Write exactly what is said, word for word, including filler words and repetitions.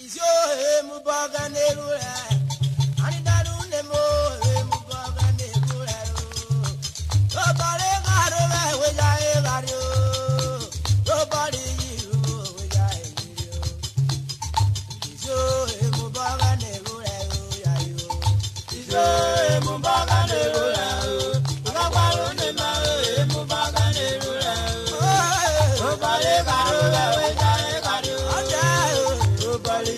Isio emu bọgan eru rẹ, ani danu nemo emu bọgan eru rẹ o. Obare gharo vẹ we ja eghare o. Obare yiru we ja eyiri o. Isio emu bọgan eru rẹ o ya yo. Isio emu bọgan eru rẹ o. Ọgbaghwaro nema emu bọgan eru rẹ o. Obare gharo vẹ we ja eghare o. Ọja o. Obare